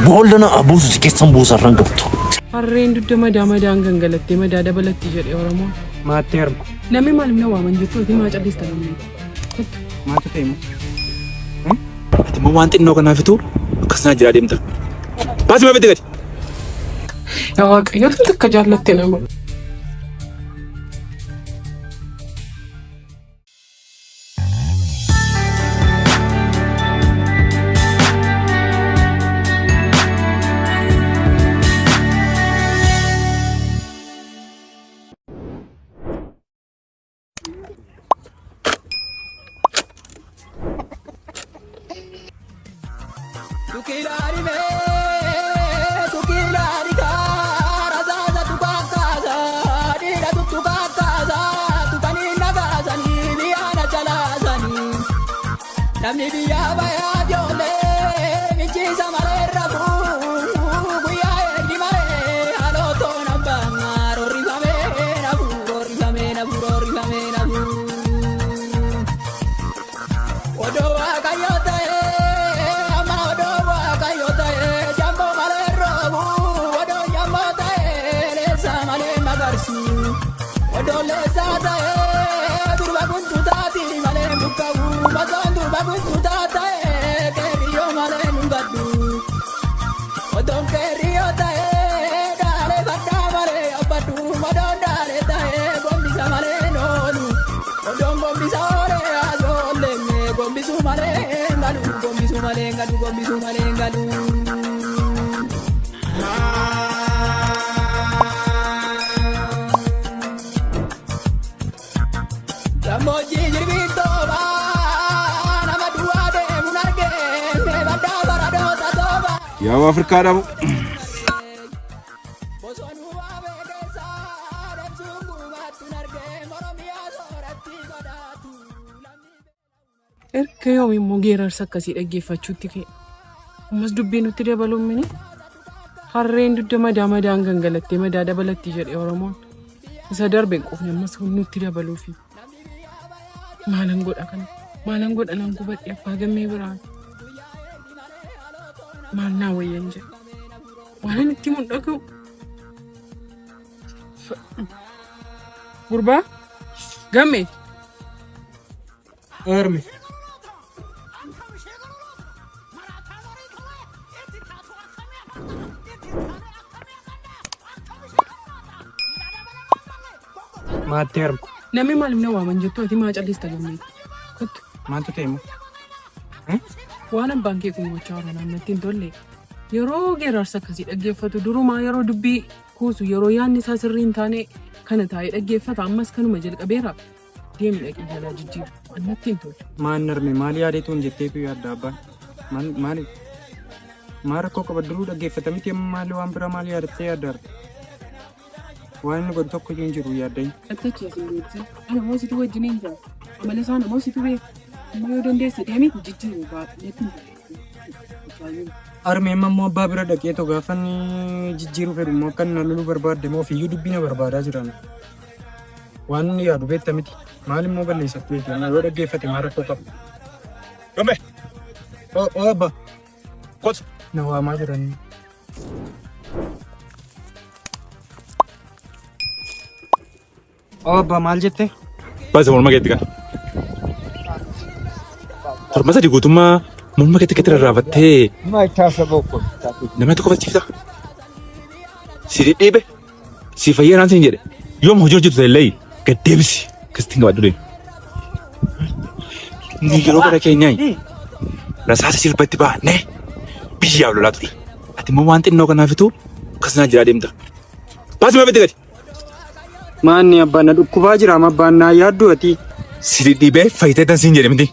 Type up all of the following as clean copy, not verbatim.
Boolla na abuusu si keessan buusarran qabdu. Harreen dugda madaa madaan gangalattee madaa dabalatti jedhe Oromoon. Maatti harma. Namni maaliif na waaman jettu ati maa callista namni. Kottu. Maaltu ta'e immoo? Ati immoo waan xinnoo kanaafitu akkas naa jiraa deemta. Baasii maa bitti gadi. Yaa Waaqayyo takka jaallatte nama. Namni biyyaa bayaa ijoollee michiisa malee rafuu guyyaa eegdi malee halootoo nambaa roorrifamee nafuu roorrifamee nafuu roorrifamee nafuu. Odoo waaqayyoo ta'ee amma odoo waaqayyoo ta'ee jamboo malee roobu odoo jamboo ta'ee leessaa malee magarsu odoo leessaa ta'ee durba guntuutaati malee buqqa'u odoon durba guntuutaa ta'ee qeerriyyoo malee nu gaddu odoon qeerriyyoo ta'ee dhaalee baddaa malee abbaddu odoon dhaalee ta'ee gombisa malee noolu. Odoon gombisa oolee ajoollee gombisuu malee galu gombisuu malee galu gombisuu malee galu. Gammoojjii jirbiin toobaa nama duwwaa deemuun argee baddaa baradoota toobaa. Yaa Afrikaa dhabu. Bosonuu waabee keessaa deemsuun guubaattuun argee Oromiyaa sooratti badhaatu. Erga yoom immoo geerarsa akkasii dhaggeeffachuutti ka'e. Ammas dubbii nutti dabaluun mini. Harreen dugda madaa madaan gangalattee madaa dabalatti jedhe Oromoon. Isa darbe hin quufne ammas nutti dabaluufi. Maalan godha kana? Maalan godha nan gubadhe abbaa gammee biraan. Maal naa wayyan jedhe. Waanan itti mun dhaga'u. Gurbaa gammee. Harme. Maatti harma. Namni maaliif na waaman jettu ati maa callista gammee. Kottu. Maaltu ta'e immoo? Waan abbaan kee kun gochaa jiru natti hin tolle. Yeroo geerarsa akkasii dhaggeeffatu durumaa yeroo dubbii kuusu yeroo yaadni isaa sirrii hin taane kana taa'ee dhaggeeffata ammas kanuma jalqabeera. Deemi dhaqii jalaa jijjiiru. Natti hin tolu. Maan harme maal yaadeetu hin jetteetu yaadda abbaan? Maal maali? Maal rakkoo qaba duruu dhaggeeffata miti amma maali waan biraa maal yaadattee yaadda harme? Waan inni godhu tokko iyyuu hin jiru yaaddayin. Attachi isin beeksisa. Ana moo situ wajjin hin jira. Amala isaa namoo situ beeka. Amma yoo dandeesse deemi jijjiiru baadhu natti hin tolu. Harme amma immoo abbaa bira dhaqee too gaafa inni jijjiiruu fedhu immoo akka inni na loluu barbaadde immoo ofiiyyuu dubbii na barbaadaa jiran. Waan inni yaadu beekta miti. Maal immoo balleessatti beekta? Yoo dhaggeeffate maal rakkoo qaba? Gammee. Oo oo abbaa Kottu. na waamaa jiran. Oo abbaa maal jette? Baasa morma keetti kan. Torba sadii guutummaa morma keetti gadi rarraafattee nama tokko fachiifta. Si dhidhiibe si fayyee naan siin jedhe yoom hojii hojjetu ta'e illee gad deebisi akkasitti qabadhu deemi. Inni yeroo gara keenyaa rasaasa sirbatti baanee biyyaaf lolaa ture. Ati immoo waan xinnoo kanaafitu akkas naa jiraa deemta. Baasi maa bitti gadi. Maanni abbaan na dhukkubaa jira amma abbaan naa yaaddu ati. Si dhidhiibee fayyitee tan siin jedhe miti.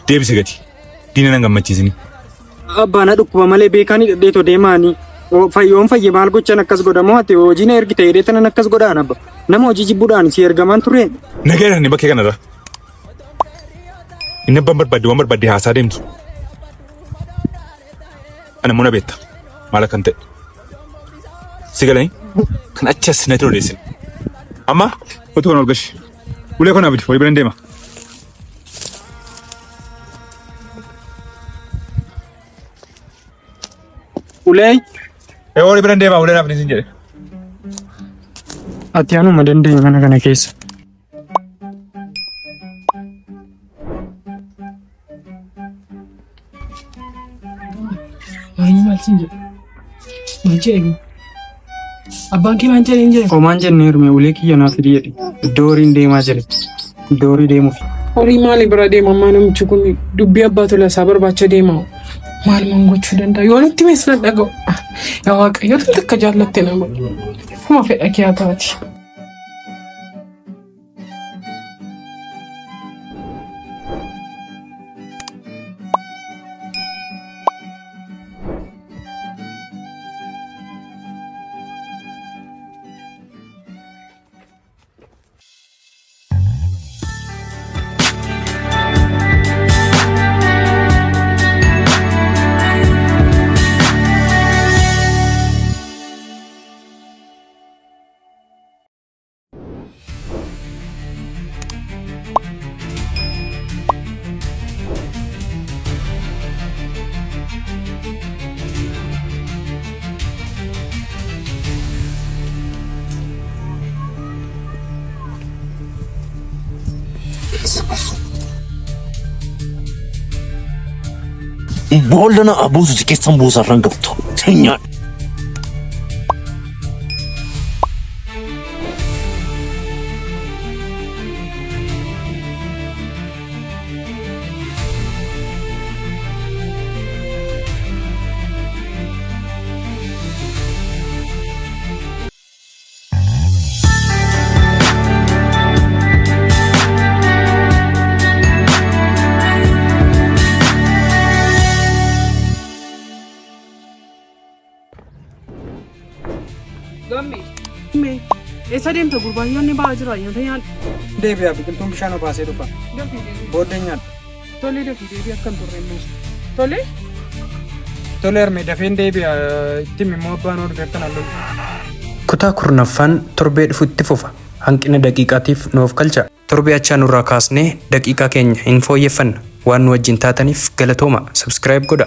Deebisi gadi. Diina nan gammachiisini. Abbaa na dhukkuba malee beekaan hidhadheetoo deemaani. Yoon fayye maal gochan akkas godha moo ati hojii na ergite jedhee tanan akkas godhaan abba. Nama hojii jibbuudhaan si ergamaan turre. Nageera inni bakkee kanarra. Inni abbaan barbaadde waan barbaadde haasaa deemtu. Ana immoo na beekta maal akkan ta'e. Si galanii kan achi as natti odeessin. Amma utuu kana ol gashi. Ulee kana bidi walii biran deema. Ulee. Ee horii bira deemaa ulee naaf ni sin jedhe. Ati anuma dandeenye mana kana keessa. Maayini maal siin jedhe? Maal jedhe? Abbaan kee maal jedhe hin jedhe? Homaan jennee hirme ulee kiyya naaf fidi jedhe. Iddoo horiin deemaa jira. Iddoo horii deemuuf. Horii maali bira deema ammaa namichi kun dubbii abbaa tolasaa barbaacha deema. Maal maan gochuu danda'a? Yoo nutti mees nan dhaga'u. Yaa Waaqayyo takka jaallatte nama. Kuma fedha kee haa taati. Boolla na abuusu si keessan buusarraan qabdu. Sanyaan. Gamme. Mee eessa deemta gurbaan nyaanni ba'aa jira nyaata nyaadhu. Deebi'a biqiltuun bishaan obaasee dhufa. Dafii deebii. Booddee nyaadha. Tolee dafii deebii akkam turre immoo. Tolee. Tole harmee dafeen deebi'a itti immoo abbaan dhufe akka naan lolu. Kutaa kurnaffaan torbee dhufutti fufa. Hanqina daqiiqaatiif nuuf galcha. Torbee achaa nurraa kaasnee daqiiqaa keenya hin fooyyeffanna. Waan nu wajjin taataniif galatooma. Subscribe godha.